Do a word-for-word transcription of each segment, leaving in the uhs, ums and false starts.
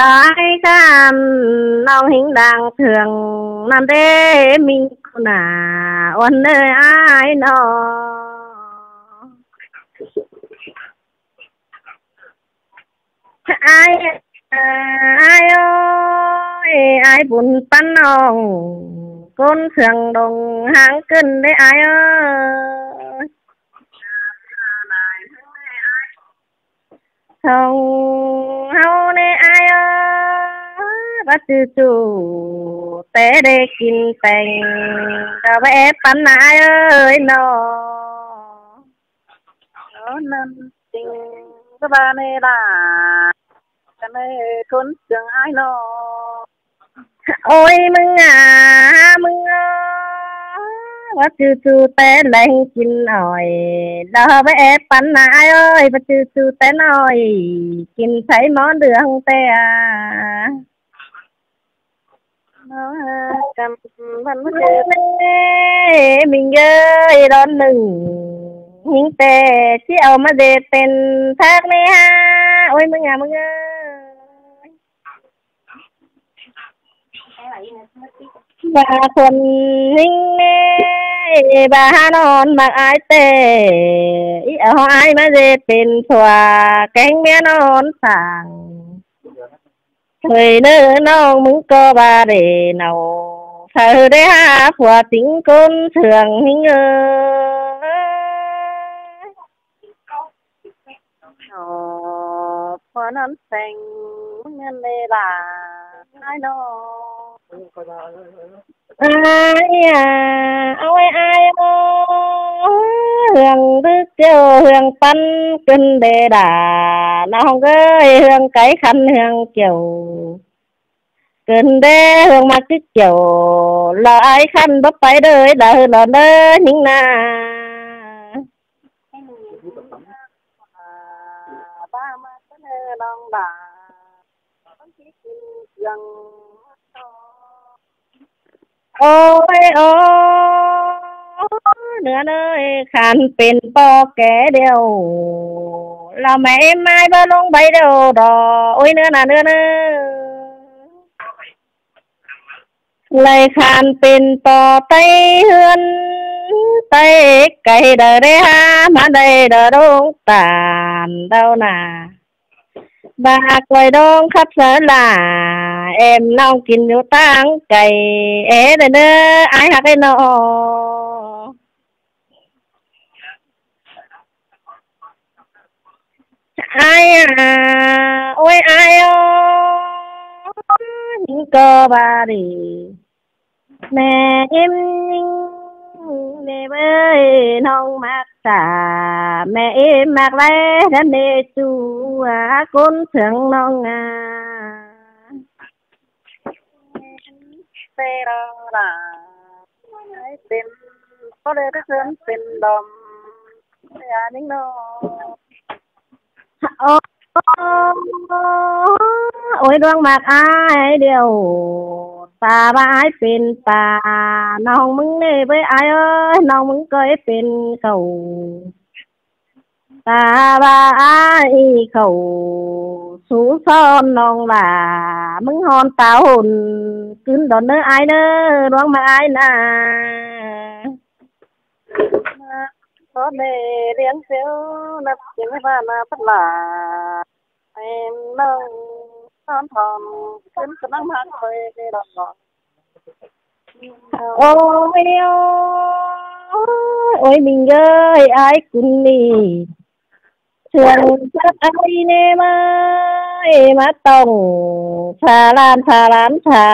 Đảy khăn ꞌnọng ꞌhịnh đang thưởng ꞌnặn đế ꞌminh ꞌcứ nả ôn ơi ải ꞌnọ. Ải, ải ơi, ải bun păn ꞌnọng ꞌcốn sương đông háng ꞌcứn đế ải ơi. Song ꞌháu ꞌnị ải ơi, báu ꞌchư ꞌchu té đảy kin peng, ꞌcọ báu é păn ải ơi ꞌnọ. Ơ, ꞌnặn ꞌchịnh ꞌcọ ꞌva ꞌnị lả, ꞌcọ ꞌnị ꞌcốn sương ải ꞌnọ. Ôi ꞌmứng à, ꞌmứng ơi, báu ꞌchư ꞌchu té leng kin ỏi, ꞌlạ báu é păn ải ơi, báu ꞌchư ꞌchu té ải kin sáy ꞌmó đường té à. Nó căm văn ꞌmá ꞌchư ꞌnị, ꞌminh ơi, đón ꞌnưng ꞌhịnh té ꞌchí au ꞌmá đảy pên thác ꞌnị ha. Ôi ꞌmứng à, ꞌmứng ơi. ꞌVa khuôn ꞌhịnh ꞌnị, ꞌva hả ꞌnọn ꞌmặc ải té, ꞌí au ải ꞌmá đảy pên sua kéng ꞌmía ꞌnọn sảng. Thôi ꞌnớ ꞌnọng ꞌmứng ꞌcọ ꞌva đảy nảu, sau đảy hả phua ꞌtếng ꞌcốn sương ꞌhịnh ơi. Ơ, phua ꞌnặn seng ꞌmứng ꞌnặn đảy lả ải ꞌnọ. Ải à, ôi ải ơi, hương đứk ꞌchưa hương păn ꞌcứn đảy đả, ꞌnọng ơi, hương cáy khăn hương kiẻo. ꞌCứn đảy hương ꞌmặc ꞌchư kiẻo, ꞌlạ ải khăn báu pay đảy đả ꞌlạ ꞌnớ ꞌnhính nả. Ôi, ôi, ꞌnứa ꞌnớ, khăn pên ꞌpo ké điêu, ꞌlạ ꞌmẹ ꞌmái báu ꞌlống báu điêu đỏ. Ôi, ꞌnứa nả, ꞌnứa ꞌnớ. Đảy khăn pên ꞌpo ꞌTáy ꞌhướn, ꞌTáy cay đảy đảy hả ꞌmá đảy đảy đông tản đau nả. Bác ꞌcoi đông khắp sớ lả, em ꞌnọng kin dú ꞌtáng cay, é đảy ꞌnớ ải ꞌhặc ꞌnị ꞌnọ. Ải à, ôi ải ơi, ꞌnị ꞌcọ ꞌva đảy. ꞌMẹ ꞌếm ꞌnhính, ꞌmẹ ơi, ꞌnọng ꞌmặc sả, ꞌmẹ ꞌếm ꞌmặc đảy, ꞌnặn ꞌnị ꞌchu à, ꞌcốn sương ꞌnọng à. Té ꞌnọng lả, ải pên, ꞌcọ đảy ꞌcứn pên đom, té à ꞌnhính ꞌnọ. Ơ, ôi, ꞌluống ꞌmặc ải điêu, ta ꞌva ải pên pả, ꞌnọng ꞌmứng ꞌnị ꞌvới ải ơi, ꞌnọng ꞌmứng ꞌcọ pên khảu. Ta ꞌva ải khảu sú son ꞌnọng lả, ꞌmứng hôn táo hôn, ꞌcứn đón ꞌnớ ải ꞌnớ, ꞌluống ꞌmặc ải nả. Có nê liếng phiếu nắp tiếng ꞌva nả pắt lả. Em ꞌnọng son thon, ꞌcứn ꞌcọ ꞌnăng ꞌmặc thôi đỏ. Ôi, ôi, ôi, ꞌminh ơi, ải ꞌcứn ꞌnị. Sương sắp ải ꞌnị ꞌmá, ꞌmá tỏng, sa lan, sa lan, sa,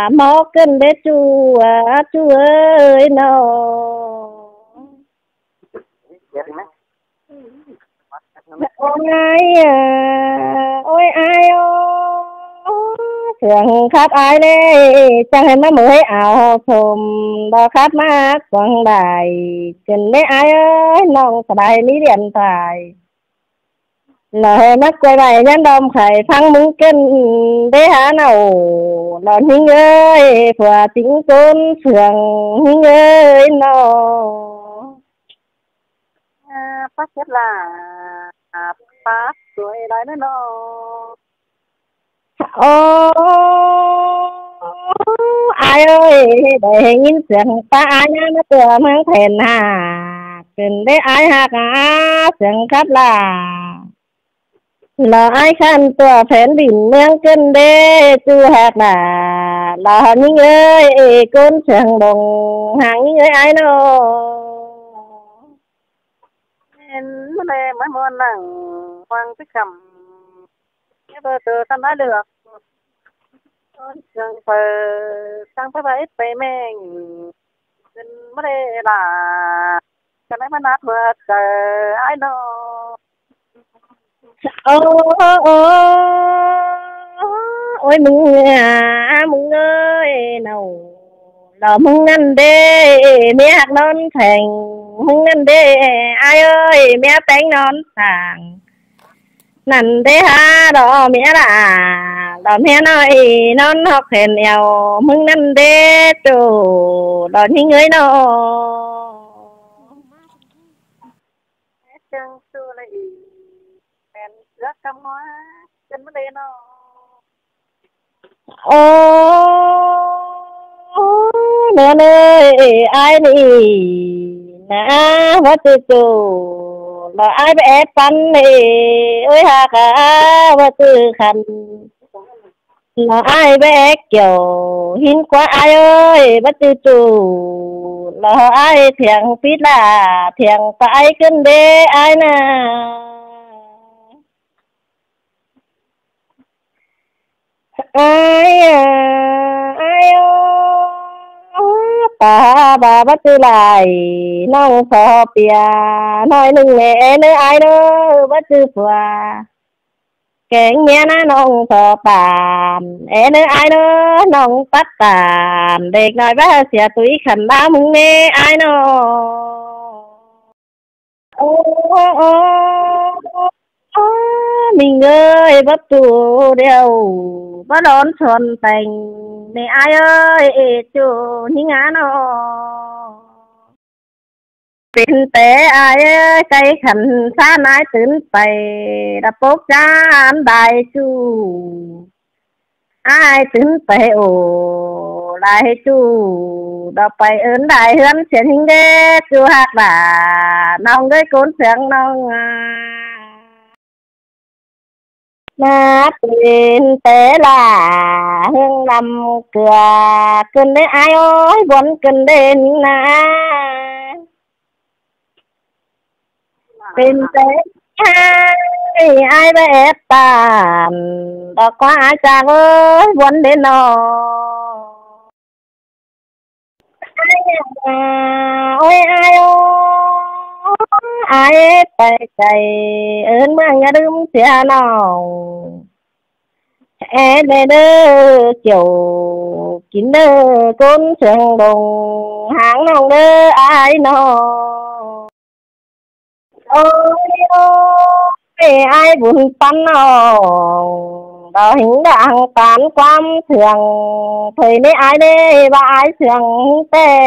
ꞌmó ꞌcứn đế ꞌchu à, ꞌchu ơi ꞌnọ. Ôi ải à, ôi ải ơi, sương khắp ải ꞌnị, chắng hên ꞌmá ꞌmự ải áo sôm, đỏ khắp ꞌmá quảng đại, ꞌcứn đế ải ơi, ꞌnọng sá bái ꞌmí điện thoại. Lỏ ꞌmá quay ꞌvạy ꞌnhắng đom khải ꞌphắng ꞌmứng ꞌcợn đé hả ꞌnọ. Lỏ ꞌnhính ơi, phua chính ꞌcốn sương ꞌnhính ơi ꞌnọ. À, pác chết là, à, pác tuổi đói nữa nó. Ô, ai ơi, để hình in sương pá ai nhá, nó tua ꞌmướng thèn hả. Cần để ai hạc á, sương khắp là. Lỏ ai khăn tua phén đin ꞌmướng ꞌcợn đé, chu hạc là. Lỏ ꞌnhính ơi, ê ꞌcốn sương đồng, hàng ꞌnhính ơi ai ꞌnọ. Nên ꞌmưa lê mới mua nặng, hoang tức khẩm. Nhớ bơ tơ săn ái lược. Ôn sương phở, tăng phở bá ít bày meng. Nên ꞌmưa lê là, cái này mà nát vượt cờ ái ꞌnọ. Ô, ô, ô, ôi ꞌmứng à, ꞌmứng ơi, ꞌnọ. Lỏ ꞌmứng ꞌnặn đê, ꞌmía hạc ꞌnón phèng. ꞌMứng ꞌnặn đê, ai ơi, ꞌmía ꞌpéng ꞌnón phàng. ꞌNặn đê hả, lỏ ꞌmía lả. Lỏ ꞌmía ꞌnọi, ꞌnón hóc hên eo. ꞌMứng ꞌnặn đê, chu, lỏ ꞌnhính ơi ꞌnọ. Hết chương su là ỉ, bèn ước căm hoa, chân mất đê nó. Ô, ꞌnớ ꞌnớ, ai nị, nả, ꞌva ꞌchư chu, lỏ ai báu é păn nị, ơi hả cả, ꞌva ꞌchư khăn. Lỏ ai báu é kiẻo, hín ꞌquá ai ơi, ꞌva ꞌchư chu, lỏ ai thiêng pít lả, thiêng pá ai ꞌcợn đé ai nả. Ai à, ai ô, ta ba ꞌva ꞌchư lai, ꞌnọng so pia, ꞌnọi ꞌnưng mẹ é ꞌnớ ai ꞌnớ, ꞌva ꞌchư phua. Kéng ꞌmía ná ꞌnọng so pam, é ꞌnớ ai ꞌnớ, ꞌnọng pắt pam, đếc ꞌnọi báu sia tui khăn đá ꞌmứng ꞌnê ai ꞌnọ. Ô, ô, ô, ô, ꞌnhính ơi, báu tu điêu, báu đón son peng, ꞌnị ai ơi, ê chu, ꞌnhính á ꞌnọ. Pên té ai ơi, cay khăn ꞌsán ai tứn pay, đa pốc ꞌchá ăn đai chu. Ai tứn pay ổ lai chu, đa pay ơn đai ꞌhướn sia ꞌnhính đé, chu hạc đả, ꞌnọng ơi ꞌcốn sương ꞌnọng à. Nả pên té lả, ꞌhướng lăm cưa, ꞌcợn đé ai ơi, buôn ꞌcợn đé ꞌnhính nả. Pên té ai, ai báu é pam, đa ꞌquá ai chang ơi, buôn đé ꞌnọ. Ai à, ôi ai ô, ai pay cay, ơn ꞌmướng ꞌnhá đưm sia ꞌnọng. É đê đơ, kiẻo, kính đơ, ꞌcốn sương đồng, háng ꞌnọng đơ, ai ꞌnọ. Ôi, ôi, ai bun păn ꞌnọng, đa hính đang tán ꞌquám sương, thời ꞌnị ai đê, ba ai sương hính tê.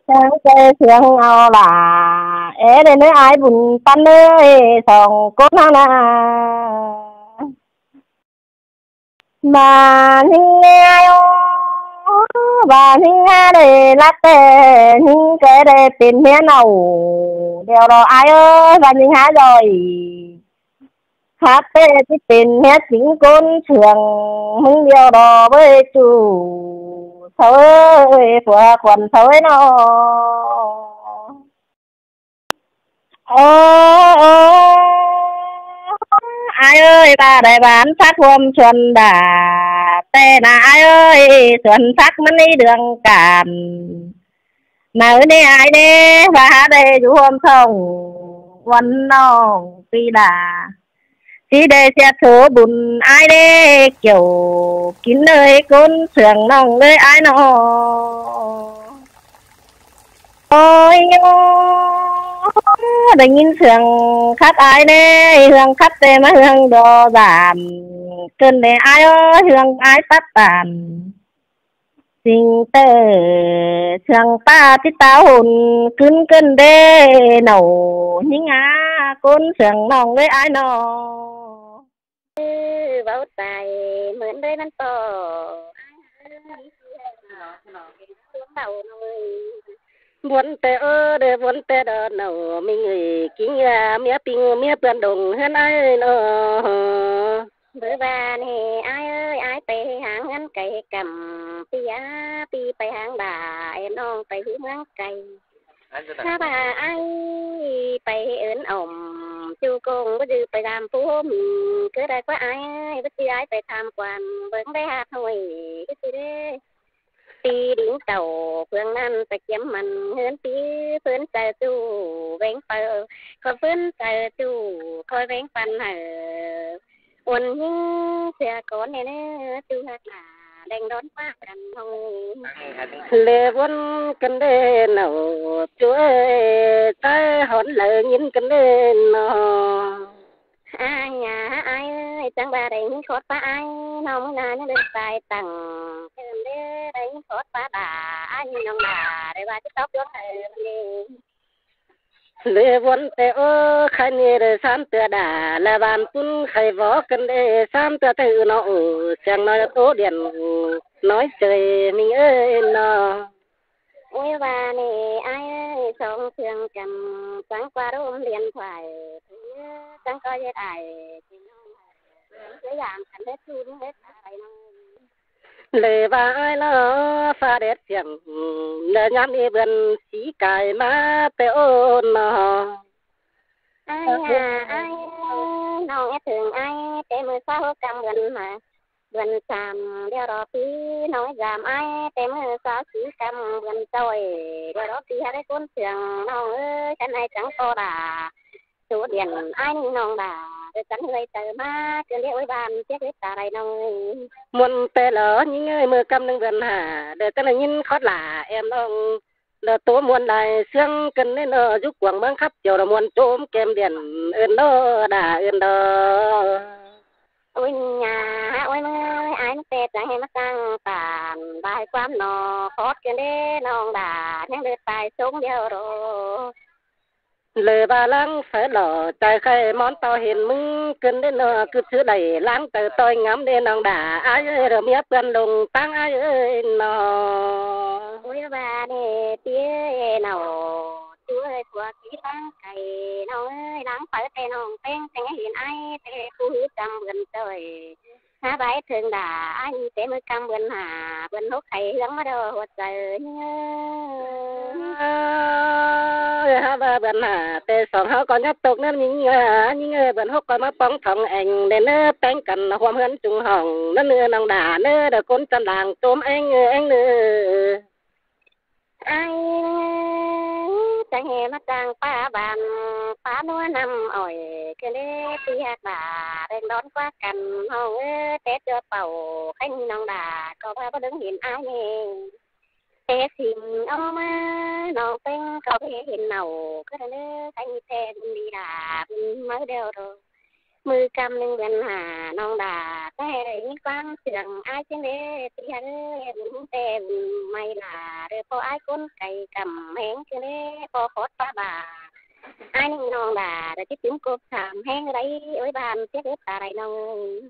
Sương tê sương au lả, é đê ꞌnớ ai bun păn ơi, song ꞌcốn ꞌnọ nả. Ba ꞌnhính ai ô, ba ꞌnhính á đê lắt tê, ꞌnhính ké đê pên ꞌmía ꞌnọ. Điêu đỏ ai ơi, ba ꞌnhính hả rồi. Hả tê ꞌchí pên ꞌmía chính ꞌcốn sương, ꞌmứng điêu đỏ bới chu. Sâu ơi, phua khuôn sâu ơi ꞌnọ. Ô, ô, ai ơi, ba đảy bán phát hôm xuân đà. Tê nả ai ơi, xuân sắc mắn đi đường cản. Nả ơi ꞌnị ai đê, ba hả đê dú hôm sông. Quần nông ti đà. Ti đê sia số bun ai đê, kiẻo kính ơi ꞌcốn sương ꞌnọng ơi ai ꞌnọ. Ôi ô, Đảy ꞌnghín ꞌsướng khắt ải ꞌnị, ꞌsướng khắt ꞌtẹ ꞌmá ꞌsướng đo dản. ꞌCứn ꞌnị ải ơi, ꞌsướng ải tắt tản. ꞌSịn ꞌtẹ ꞌsướng ta ꞌchí ta hôn, ꞌcứn ꞌcứn ꞌđê nảu, ꞌnhính ꞌngá ꞌcốn ꞌsướng ꞌnọng ꞌlới ải ꞌnọ. Ư, ꞌvạu tai ꞌmớn ꞌlới ꞌnặn ꞌto. Buôn ꞌtẹ ơ, đê buôn ꞌtẹ đo ꞌnọ ꞌmính ơi, ꞌkính ꞌmía ꞌpinh ꞌmía ꞌpươn đông ꞌhướn ải ꞌnọ. Báu ꞌva ꞌnị ải ơi, ải pay háng ꞌhướn cay ꞌcắm, ꞌpi a, ꞌpi pay háng đả, ên ꞌnọng pay hú ꞌmướng cay. Hák ꞌva ải pay ứn ỏm, ꞌchu công báu ꞌdư pay dăm phúm, ꞌcứ đảy ꞌquá ải, báu ꞌchư ải pay tham quan, bớng đảy hạt ꞌhội, ꞌcứ ꞌchư đê. ꞌPi đing tảu, ꞌpương ꞌnặn pay ꞌkiếm mẳn ꞌhướn ꞌpi, ꞌphớn chaư ꞌchu, ꞌvén pay, khỏi ꞌphớn chaư ꞌchu, khỏi ꞌvén păn hảư. Uôn ꞌnhính sia cón ꞌnị ꞌnớ, ꞌchu hák đả, đen đón ꞌquá căn ꞌhội. Lê buôn căn đê ꞌnọ, ꞌchu ơi, ꞌchái hón lay ꞌnghín căn đê ꞌnọ. Ải ꞌnhá, ải ơi, chắng ꞌva đảy ꞌnhính khót ꞌpá ải, ꞌnọng ꞌmự ꞌna ꞌnhá đảy tai tẳng, chơm đê đảy ꞌnhính khót ꞌpá đả, ải ꞌnhính ꞌnọng đả, đảy ꞌva ꞌchí tốc ꞌluống hảư ꞌmắn đê. Lê buôn ꞌtẹ ơ, khay ꞌnị đảy ꞌsán ꞌtưa đả, ꞌlạ ꞌván ꞌpún khay vó căn đê ꞌsán ꞌtưa ꞌtứ ꞌnọ, ư, ꞌsướng ꞌnọi tố điện, ꞌnọi ꞌchới ꞌmính ơi ꞌnọ. Ôi, ꞌva ꞌnị ải ơi, song sương căn, chắng ꞌquá đôm điện thoại, chắng ꞌcọ ꞌdệt ải, ꞌchớ dáng căn ꞌdệt ꞌchu ꞌdệt ải ꞌnọ. Lê ꞌva ải ꞌnọ, pha đét siêng, ꞌnớ ꞌnhám ꞌnị bươn sí cai ꞌmá ꞌtẹ ôn ꞌnọ. Ải à, ải, ꞌnọng é thửng ải, ꞌtẹ ꞌmự ꞌsáo hốc căm bươn ꞌmá, bươn sam, điêu đó ꞌpi, ꞌnọng é dăm ải, ꞌtẹ ꞌmự ꞌsáo sí căm bươn ꞌchoi, điêu đó ꞌpi hák đảy ꞌcốn sương, ꞌnọng ơi, căn ải chắng ꞌcọ đả, số điện ải ꞌnị ꞌnọng đả, đảy căn ꞌhới chaư ꞌmá, ꞌcứ ꞌliệ ôi ban, chiếc ꞌliếc ta đảy ꞌnọng ơi. Muôn ꞌtẹ lo ꞌnhính ơi, ꞌmự ꞌcắm ꞌnưng bươn hả, đảy căn ꞌnưng ꞌnghín khót lả, em ꞌnọng. Đa tố muôn lai ꞌsướng căn ꞌnị ꞌnọ, dú cuông ꞌmướng khắp chiêu đa muôn chốm kem điện ưn đo đa ưn đo. Ôi ꞌnhá, ôi ꞌmự ơi, ải ꞌmự ꞌtẹ chắng ꞌhế ꞌmá ꞌtáng tản bài ꞌquám ꞌnọ, khót căn đê ꞌnọng đả, ꞌnhắng đưt tai sống điêu đô. Lê ꞌva ꞌláng pháy lỏ, chai khay món ꞌtoi hên ꞌmứng căn đê ꞌnọ, cứ ꞌchư đảy ꞌláng chaư ꞌtoi ngắm đê ꞌnọng đả, ải ơi, đa ꞌmía ꞌpươn đông ꞌtáng ải ơi ꞌnọ. Ôi ꞌva đê ꞌpi ơi ꞌnọ, ꞌchu ơi, ꞌquá kí ꞌtáng cay ꞌnọng ơi, ꞌláng pháy ꞌtẹ ꞌnọng ꞌpéng, ꞌtẹ hên ải, ꞌtẹ ꞌcú hứ căm bươn ꞌchoi. Hák ꞌva é thửng đả, ải ꞌnị ꞌtẹ ꞌmự căm bươn hả, bươn hốc khay ꞌhướng ꞌmá đo ꞌhuột chaư. Ơ, hák ꞌva bươn hả, ꞌtẹ song ꞌháu ꞌcọ nhắp tốc ꞌnớ ꞌnhính ơi, ꞌnhính ơi, bươn hốc ꞌcọ ꞌmá póng thong eng, đảy ꞌnớ ꞌpéng căn ꞌhuôm ꞌhướn chung hỏng, ꞌnớ ꞌnư ꞌnọng đả, ꞌnớ đa ꞌcốn chăn làng chốm eng, eng ꞌnư. Ải, chắng ꞌhế ꞌmá ꞌtáng ꞌpá ban, ꞌpá ꞌnúa ꞌnặm ỏi, ꞌcứ đê ꞌpi hák đả, đen đón ꞌquá căn ꞌnọng ơi, ꞌtẹ ꞌchưa pảu, khay ꞌnị ꞌnọng đả, ꞌcọ ꞌva báu đớng hên ải ꞌnị. Té sính ók ꞌmá, ꞌnọng ꞌpéng ꞌcọ báu hên nảu, ꞌcứ đa ꞌnớ, khay ꞌnị ꞌtẹ bươn đi đả, bươn ꞌmá điêu đô. ꞌMự căm ꞌnưng bươn hả ꞌnọng đả, ꞌtẹ đảy ꞌnhính ꞌquám sương ải ꞌchư đê, ꞌpi hák ơi, bươn ꞌtẹ bươn ꞌmạy lả, đê ꞌpo ải ꞌcốn cay căm ꞌhéng ꞌchư đê, ꞌpo khót ꞌpá bả. Ải ꞌnưng ꞌnọng đả, đa ꞌchí tứm cộp sam ꞌhéng đảy, ôi ban, chiếc ứt ta đảy ꞌnọng ơi.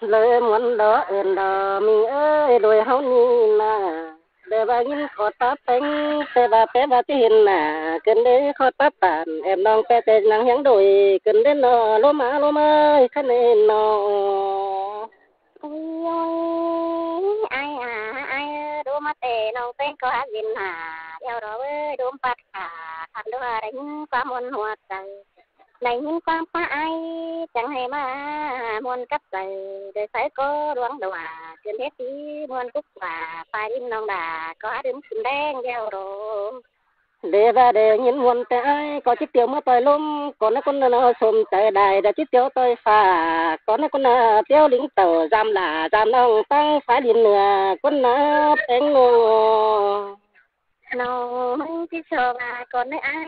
Lơi muôn đo ơn đo ꞌmí ơi, đuổi ꞌháu ꞌnị ꞌnạ. Lơi ꞌva ꞌnghín khót ꞌpá ꞌpéng, ꞌtẹ ꞌva ꞌpé ꞌva ꞌchí hên ꞌnạ, ꞌcứn đê khót ꞌpá pản, em ꞌnọng ꞌpé ꞌtẹ ꞌnăng hiếng đuổi, ꞌcứn đê ꞌnọ, ꞌlốm ꞌmá ꞌlốm ơi, khăn ên ꞌnọ. Ôi ôi, ải à, ải ơi, đốm ꞌmá ꞌtẹ ꞌnọng ꞌpéng ꞌcọ hák dên hả, điêu đó ơi, đốm pắt hả, khăn đua đảy ꞌnhính ꞌquám muôn ꞌhuột chaư. Đảy ꞌnhính ꞌquám ꞌpá ải, chắng ꞌhế ꞌmá muôn cắp chaư, đảy sáư ꞌcọ ꞌluống đua, ꞌcứn ꞌhế ꞌpi muôn cúc ꞌva, pay đin ꞌnọng đả, ꞌcọ hák đưm sính đen điêu đô. Đê ꞌva đê ꞌnhính muôn ꞌtẹ ải, ꞌcọ ꞌchí tiếu ꞌmá ꞌtoi ꞌlốm, ꞌcọ ꞌnớ ꞌcốn ꞌnặn ꞌsôm chaư đảy, đa ꞌchí tiếu ꞌtoi phả, ꞌcọ ꞌnớ ꞌcốn ꞌnặn tiếu lính tảu, dăm lả, dăm ꞌnọng ꞌtáng phái đin ꞌnưa, ꞌcốn ꞌnặn ꞌpéng ꞌnô. Au ꞌmứng ꞌchí so ꞌva ꞌcốn ꞌnớ ai,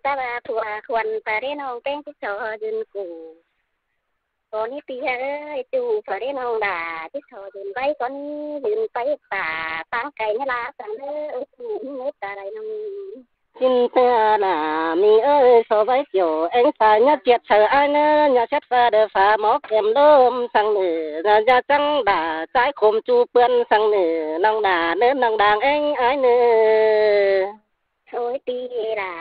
ta ꞌva phua khuôn pha ꞌlế ꞌnọng ꞌpéng ꞌchí so dưn cú. Cón ꞌnị ꞌpi ꞌhặc ới, ꞌchu pha ꞌlế ꞌnọng đa ꞌchí so dưn ꞌvạy cón ꞌnị dưn pay pá pang cai ꞌnị ꞌla săng ꞌnớ, ới ꞌchu ꞌnị ꞌmá ta đảy ꞌnọng. ꞌChịn ꞌtẹ ꞌnạ ꞌmí ới, so ꞌvạy chiêu ꞌéng pha ꞌnhá ꞌchiệt chaư ai ꞌnớ, ꞌnhá sét pha đơ pha mốc kem ꞌlốm săng ꞌnớ, ꞌnhá ꞌnhá chắng đa ꞌchái khôm ꞌchu ꞌpươn săng ꞌnớ, ꞌnọng đa ꞌnớ ꞌnọng đang ꞌéng ai ꞌnớ. Ôi ꞌpi đa,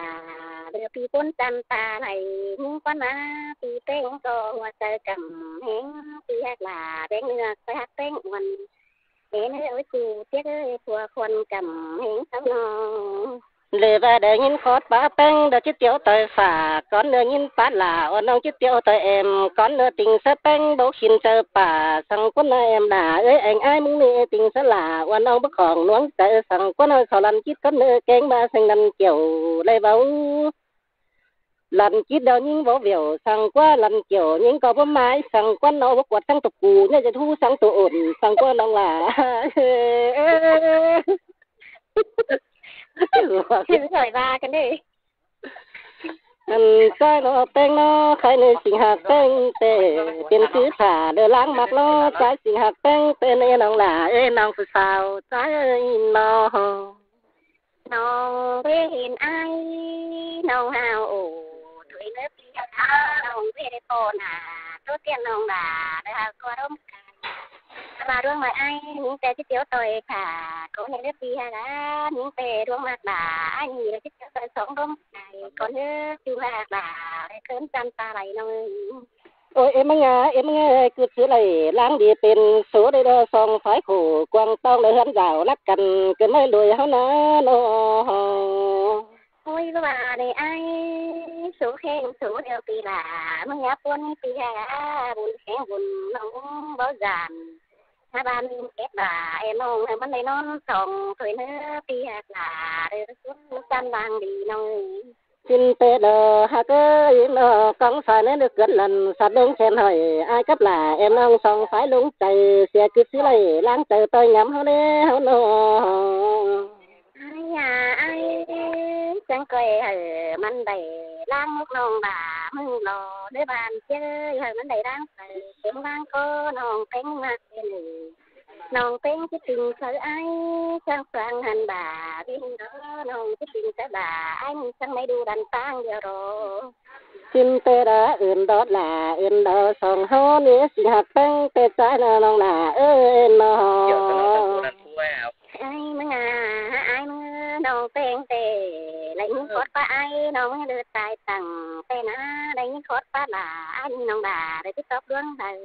đơ ꞌpi ꞌcốn chăm ta đảy ꞌnhính ꞌquán ꞌmá, ꞌpi ꞌpéng ꞌcọ ꞌhua chaư căm ꞌhéng, ꞌpi ꞌhặc đa ꞌpéng ꞌnưa ꞌsớ ꞌhặc ꞌpéng uôn. Ê ꞌnớ ôi ꞌchu ꞌtiếc ới, phua khuôn căm ꞌhéng sau ꞌnọng. Lỏ ꞌva đảy ꞌnghín khót pá ꞌpéng đa ꞌchí tiếu ꞌtoi phả, cón ꞌnưa ꞌnghín pá lả ꞌva ꞌnọng ꞌchí tiếu ꞌtoi em, cón ꞌnưa ꞌtinh ꞌsớ ꞌpéng báu khỉn chaư pả, săng ꞌcốn ꞌnưa em đa ới ꞌéng ai ꞌmứng ꞌnị ꞌtinh ꞌsớ lả ꞌva ꞌnọng báu khỏng ꞌnuống chaư, săng ꞌcốn ꞌnưa sau lăn chít cón ꞌnưa kéng ꞌva săng lăn chiêu đảy báu. Lăn chít đao ꞌnhính báu vẻo, săng ꞌquá lăn chiêu ꞌnhính ꞌcọ báu mai, săng ꞌquá ꞌnọ báu cuột săng tốc cú, ꞌnhá ꞌdệt ꞌhụ săng tô ổn, săng ꞌquá ꞌnọng lả. Khỏi ꞌva căn đé. Ăn ꞌchái ꞌnọ ꞌpéng ꞌnọ, khái ꞌnị sính ꞌhặc ꞌpéng ꞌtẹ, pên ꞌsứ phả đơ ꞌláng ꞌmặc ꞌnọ, ꞌchái sính ꞌhặc ꞌpéng ꞌtẹ ꞌnị ꞌnọng lả ới, ꞌnọng phủ sáo ꞌchái ới ꞌnọng. ꞌNọng ꞌvế hên ai, ꞌnọng hao ổ, thôi ꞌnớ ꞌpi ꞌhặc đa, ꞌnọng ꞌvế đảy ꞌpo nả, ꞌtố tiên ꞌnọng đa, đảy hao ꞌtố rốm cai. Ta ꞌva ꞌluống ꞌmặc ai, ꞌnhính ꞌtẹ ꞌchí tiếu ꞌtoi phả, ꞌcốn ꞌnị ꞌnớ ꞌpi ꞌhặc đa, ꞌnhính ꞌtẹ ꞌluống ꞌmặc đa, ai ꞌnị đảy ꞌchí tiếu ꞌtoi song rốm cai, ꞌcốn ꞌnớ ꞌchu ꞌhặc đa, đảy khớn chăm ta đảy ꞌnọng. Ôi, ê ꞌmứng a, ê ꞌmứng ới, cứ ꞌchư đảy ꞌláng đi pên số đảy đo song phái khổ, cuông ꞌtong đảy ꞌhướn dảo lắc căn, cứ ꞌmí đuổi ꞌháu ꞌnớ ꞌnọ. Ôi, ꞌva đảy ai, số khen số điêu ꞌpi đa, ꞌmứng a ꞌpốn ꞌpi ꞌhặc đa, bun khen bun ꞌnọng báu dản. Hák ꞌva ꞌmí kép đa, em ꞌnọng ꞌhứ ꞌmắn đảy ꞌnón song, thôi ꞌnớ ꞌpi ꞌhặc đa, đảy ꞌcốn chăm đang đi ꞌnọng. ꞌChịn ꞌtẹ đa ꞌhặc ới ꞌnọ, ꞌcóng sai ꞌnớ đảy ꞌcướn lăn, sắt ꞌlống khen hỏi, ai cắp lả, em ꞌnọng song phái ꞌlống chaư, sia cứ ꞌsứ đảy ꞌláng chaư ꞌtoi ngắm ꞌháu ꞌnớ ꞌháu ꞌnọ. Ai da ai, chắng ꞌcoi hảư ꞌmắn đảy ꞌláng mốc ꞌnọng bả ꞌmứng lo, đới ban ꞌchớ hảư ꞌmắn đảy ꞌláng chaư, chém ꞌláng ꞌcọ ꞌnọng ꞌpéng ꞌmặc ꞌnị. ꞌNọng ꞌpéng ꞌchí ꞌtinh chaư ai, chắng sang hăn bả, ꞌvến đó ꞌnọng ꞌchí ꞌtinh chaư bả, ai ꞌnị chắng ꞌmí đu đăn ꞌtáng điêu ꞌnọ. ꞌChịn ꞌtẹ đa ứn đót lả, ứn đót song ꞌháu ꞌnị sính ꞌhặc ꞌpéng ꞌtẹ ꞌchái ꞌnọ ꞌnọng lả ới ꞌnọ. Ai ꞌmứng a, ai ꞌmứng ꞌnọng ꞌpéng ꞌtẹ, đảy ꞌnhính khót pá ai, ꞌnọng ꞌmứng đơ tai tẳng ꞌtẹ ꞌnớ, đảy ꞌnhính khót pá lả, ai ꞌnọng lả, đảy ꞌchí tóp ꞌluống đaư.